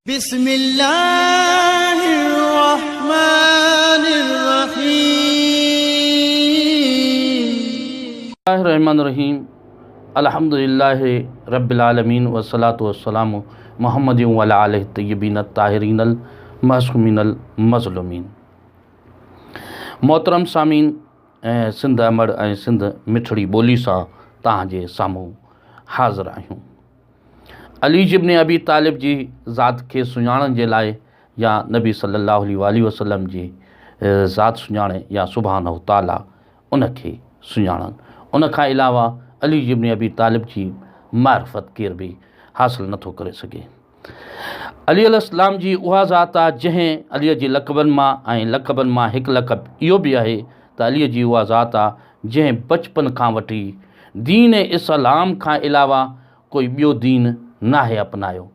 بسم الله الرحمٰن الرحيم. الله الرحمٰن الرحيم الحمد لله رب العالمين والصلوة والسلام محمد وعلي آله الطيبين الطاهرين المعصومين المظلومين محترم سامعين سنڌ امڙ ۽ سنڌ مٺڙي ٻولي سان توهان جي سامهون حاضر آهيون. علي ابن ابي طالب جي ذات کي سڃاڻڻ جي لاء يا نبي صلي الله عليه واٰله وسلم جي ذات سڃاڻي يا سبحانه تعالي ان کي سڃاڻن ان کان علاوه علي ابن ابي طالب جي معرفت ڪير به حاصل نٿو ڪري سگهي. علي عليه السلام جي اها ذات آ جنهن علي جي لقبن مان ۽ لقبن مان هڪ لقب اهو به آهي ته علي جي اها ذات آ جنهن بچپن کان وٺي دين اسلام کان علاوه ڪوئي ٻيو دين ناهي اپنايو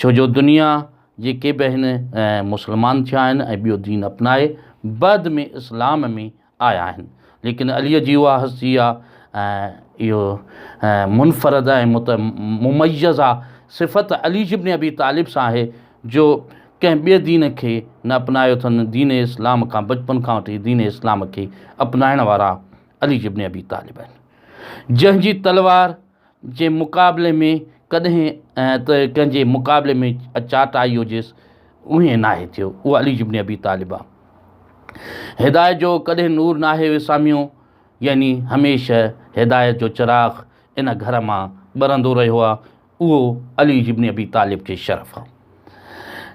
ڇو جو دنيا جي ڪي به هن مسلمان ٿيا آهن ۽ ٻيو دين اپنائي بعد ۾ اسلام ۾ آيا آهن ليڪن علي جي اها هستي آ ۽ اهو منفرد ۽ مميز آ صفت علي ابن ابي طالب سان آهي جو ڪنهن ٻئي دين کي نه اپنايو اٿن دين اسلام کان بچپن کان وٺي دين اسلام کي اپنائڻ وارا علي ابن ابي طالب آهن جنهن جي تلوار جي مقابلي ۾ ڪڏهن ته ڪنهن جي مقابلي ۾ چاٽ آئي هجيس ائين ناهي ٿيو اهو علي ابن ابي طالب آ هدايت جو ڪڏهن نور ناهي وساميو يعني هميشه هدايت جو چراغ ان گهر مان ٻرندو رهيو آ اهو علي ابن ابي طالب کي شرف آ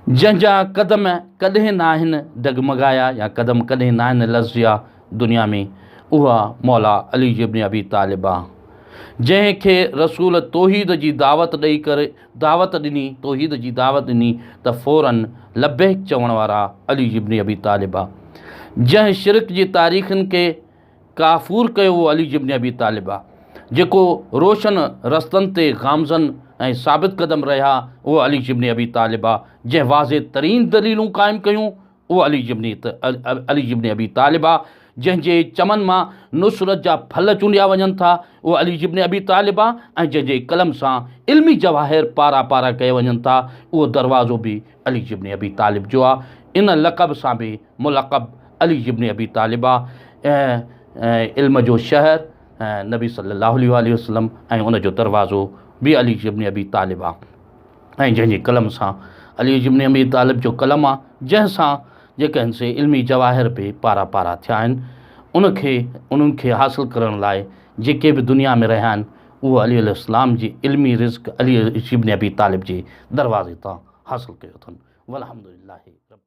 جنهن جا قدم ڪڏهن ناهن ڊگمگايا يا قدم ڪڏهن ناهن لرزيا دنيا ۾ اها مولا علي ابن ابي طالب آ جنهن کي رسول توحيد جي دعوت ڏئي ڪري دعوت ڏني توحيد جي دعوت ڏني ته فوراً لبيڪ چوڻ وارا علي ابن ابي طالب آ جنهن شرڪ جي تاريخن کي ڪافور ڪيو اهو علي ابن ابي طالب آ جيڪو روشن رستن تي گامزن ۽ ثابت قدم رهيا اهو علي ابن ابي طالب آ جنهن واضح ترين دليلون قائم ڪيون اهو علي ابن علي ابن ابي طالب آ جنهن جي چمن مان نصرت جا ڦل چونڊيا وڃن ٿا اهو علي ابن ابي طالب آ ۽ جنهن جي قلم سان علمي جواهر پارا پارا ڪيا وڃن ٿا اهو دروازو به علي ابن ابي طالب جو آ ان لقب سان به ملقب علي ابن ابي طالب آ علم جو شهر نبي صلي الله عليه واٰله وسلم ۽ ان جو دروازو به علي ابن ابي طالب آ ۽ جنهن جي قلم سان علي ابن ابي طالب جو قلم آ جنهن سان جيڪي آهن سي علمي جواهر به پارا پارا ٿيا آهن ان کي انهن کي حاصل ڪرڻ لاء جيڪي به دنيا ۾ رهيا آهن اهو علي عليه السلام جي علمي رزق علي ابن ابي طالب جي دروازي تان حاصل ڪيو اٿن والحمد لله رب.